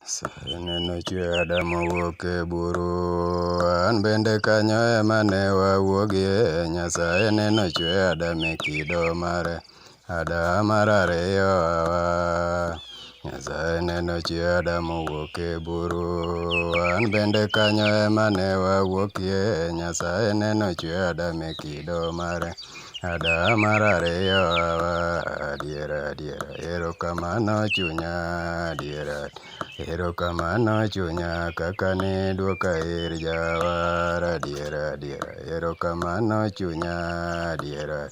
Nyasaye neno chwe Adam owuok e buru, an bende kanyo ema ne wawuogie. Nyasaye neno chwe Adam e kido mare, Adam mar ariyo Hawa. Nyasaye neno chwe Adam owuok e buru, an bende kanyo ema ne wawuokie. Nyasaye neno chwe Adam e kido mare, Adam mar ariyo Hawa. Adiera, adiera, erokamano chunya, adiera. Erokamano chunya kaka nidwoka ir jawar, adiera, adiera. Erokamano chunya, adiera.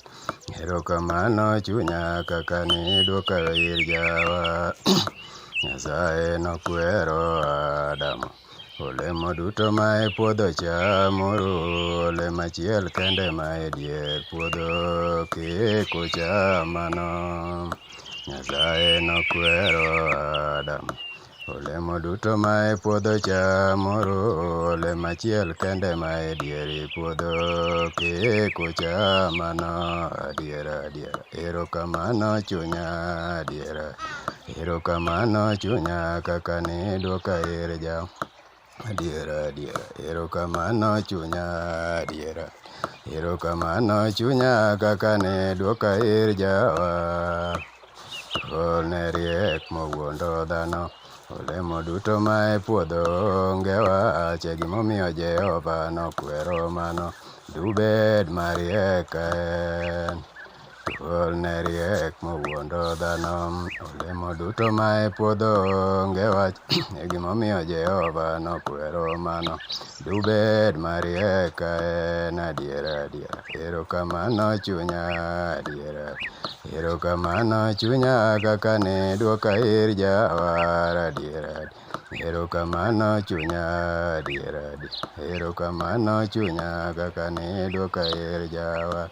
Erokamano chunya kaka nidwoka ir jawar. Nyasaye nokwero Adamu, olemo duto ma e puodho chamuru, olemo achiel kende ma e dier puodho kik ucham mano. Nyasaye nokwero Adamu, olemo duto ma e puodho chamuru, olemo achiel kende ma e dier puodho kik ucham mano. Adiera, adiera, erokamano chunya, adiera. Erokamano chunya kaka nidwoka ir ja. Adiera, adiera, erokamano chunya, adiera. Erokamano chunya kaka nidwoka ir jawar. Thuol ne riek mowuondo dhano, olemo duto ma e puodho onge wach, e gimomiyo Jehova nokwero mano, dubed mariek ka en. Thuol ne riek mowuondo dhano, olemo duto ma e puodho onge wach, e gimomiyo Jehova nokwero mano, dubed mariek ka en. Adiera, adiera, erokamano chunya, adiera. Erokamano chunya kaka nidwoka ir jawar, adiera. Erokamano chunya, adiera. Erokamano chunya kaka nidwoka ir jawar.